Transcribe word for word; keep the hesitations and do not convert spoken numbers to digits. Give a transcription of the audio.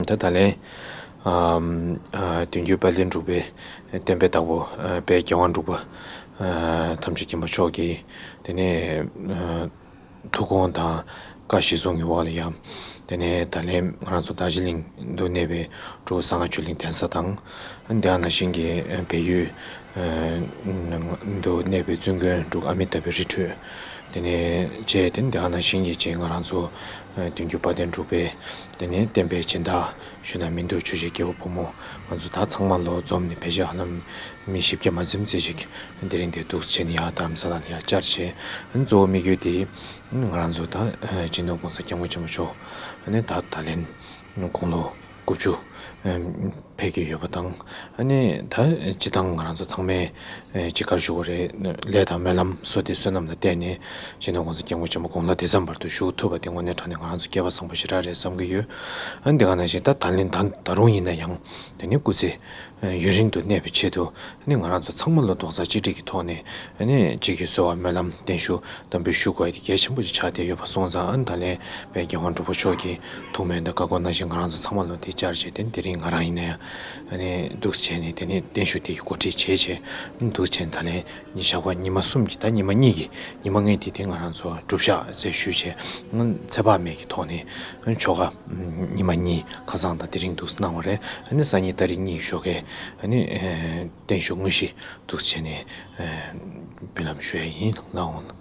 ད་ད་ལན་ཨམ་ཨ་དུས་འགྱུར་དཔལ་ལྡན་འབྲུག་པའི་བསྟན་པའི་བདག་པོ་ཨ་དཔལ་རྒྱལ་དབང་འབྲུག་པ་ཨ་ཐམས་ཅད་མཁྱེན་པ་མཆོག་གིས་དེ་ནས་ཨ་ཐུགས་དགོངས་དང་བཀའ་གཞིར་བཟུང་གི་འོག་ལ་ཡང་དེ་ནས་ད་ལན་ང་རང་ཚོ་རྡོ་རྗེ་གླིང་དུ་གནས་པའི་འབྲུག་གསང་སྔགས་ཆོས་གླིང་གདན་ས་དང་། དེ་ནང་བཞིན་གྱི་བལ་ཡུལ་ཨ་དུ་གནས་པའི་བཙུན་དགོན་འབྲུག་ཨ་མི་ཏཱ་བི་རི་ཁྲོད། དེ་ནས་བཅས་དེ་ནས་དེ་ནང་བཞིན་གྱི་བཅས་ང་རང་ཚོ་ཨ་དུས་འགྱུར་དཔལ་ལྡན་འབྲུག་པའི་དེ་ནས་བསྟན་པའི་སྦྱིན་བདག་ཞུ་ན་མི་འདུག་ཆོས་རྗེ་རྒྱལ་པོ་ཕོ་མོ་ང་ཚོ་ད་ཚང་མ་ལོ་འཛོམས་ནས་ཕལ་ཆེར་ཧ་ལམ་མི་བཞི་བརྒྱ་མ་ཟིན་ཙམ་ཞིག་དེ་རིང་དེ་འདུག་བྱས་ནས་ཡར་རྡ་རམ་ས་ལ་ནས་ཡར་བཅར་བྱས། གཙོ་བོ་དམིགས་ཡུལ་དེ་ང་རང་ཚོ་ད་ཨ་སྤྱི་ནོར་༸གོང་ས་༸སྐྱབས་མགོན་ཆེན་པོ་མཆོག་ཨ་ནི་ད་ད་ལན་དགུང་ལོ་དགུ་བཅུ་ཨ་ཕེབས་ཀྱི་ཡོད་པ་དང་། ཨ་ནི་ད་སྤྱིར་བཏང་ང་རང་ཚོ་ཚང་མས་ཨ་ཅི་ག་ཞུ་དགོས་རེད། ལས་དང་སྨོན་ལམ་བསོད་བདེ་བསོད་ནམས་ལ་བརྟེན་ནས་སྤྱི་ནོར་༸གོང་ས་༸སྐྱབས་མགོན་ཆེན་པོ་དགུང་ལོ་དེ་ཙམ་བར་དུ་བཞུགས་ཐུབ་པ་དེ་དངོས་གནས་དྲང་གནས་ང་རང་ཚོ་སྐལ་བ་བཟང་པོ་ཞེ་དྲག་རེད་བསམ་གྱི་ཡོད། ཨ་ནི་དེ་ག་ནང་བཞིན་ད་ད་ལན་ད་ད་རུང་ཡིན་ན་ཡང་དེ་ནི་སྐུ་ཚེ་ཡུན་རིང་དུ་གནས་པའི་ཆེད་དུ་ཨ་ནི་ང་རང་ཚོ་ཚང་མ་ལོ་རྡོག་རྩ་གཅིག་སྒྲིལ་གྱི་ཐོག་ནས་ཨ་ནི་གཅིག་གིས་གསོལ་བ་སྨོན་ལམ་བརྟན་བཞུགས་དམ་འབུལ་ཞུ་དགོས་དེ་གལ་ཆེན་པོ་ཞིག་ཆགས་བསྡད་ཡོད་པ་སོང་ཙང་། ཨ་ནི་ད་ལན་དཔལ་རྒྱལ་དབང་འབྲུག་པ་མཆོག་གི་ཐུགས་སྨོན་དང་བཀའ་བསྒོ་ནང་བཞིན་ང་རང་ཚོ་ཚང་མ་ལོ་དེ་བཅར་བྱས་ཏེ་དེ་རིང་ང་རང་ཡིན་ན་ཡང་ཨ་ནི་འདུག་བྱས་ནས་དེ་ནི་བརྟན་བཞུགས་དེ་གི་གོ་སྒྲིག་བྱས་བྱས་འདུག་བྱས་ད་ལན་ཉི་ཤག་པ་ཉི་མ་གསུམ་གྱི་ད་ཉི་མ་གཉིས་ཀྱི་ཉི་མ་ལྔའི་དེ་དེ་ང་རང་ཚོ་སྒྲུབ་ཞག་ཟེར་ཞུས་བྱས་ཚེ་དཔག་མེད་ཀྱི་ཐོག་ནས་ཆོ་ག་ཉི་མ་གཉིས་ཁ་སང་དང་དེ་རིང་འདུག་གནང་བ་རེད། ཨ་ནི་སང་ཉིན་ཏ་རིག་གཉིས་ཞོགས་ཀས་ཨ་ནི་བརྟན་བཞུགས་དངོས་གཞི་འདུག་བྱས་ནས་འབུལ་ལམ་ཞུ་ཡ་ཡིན། ལགས་འོང་།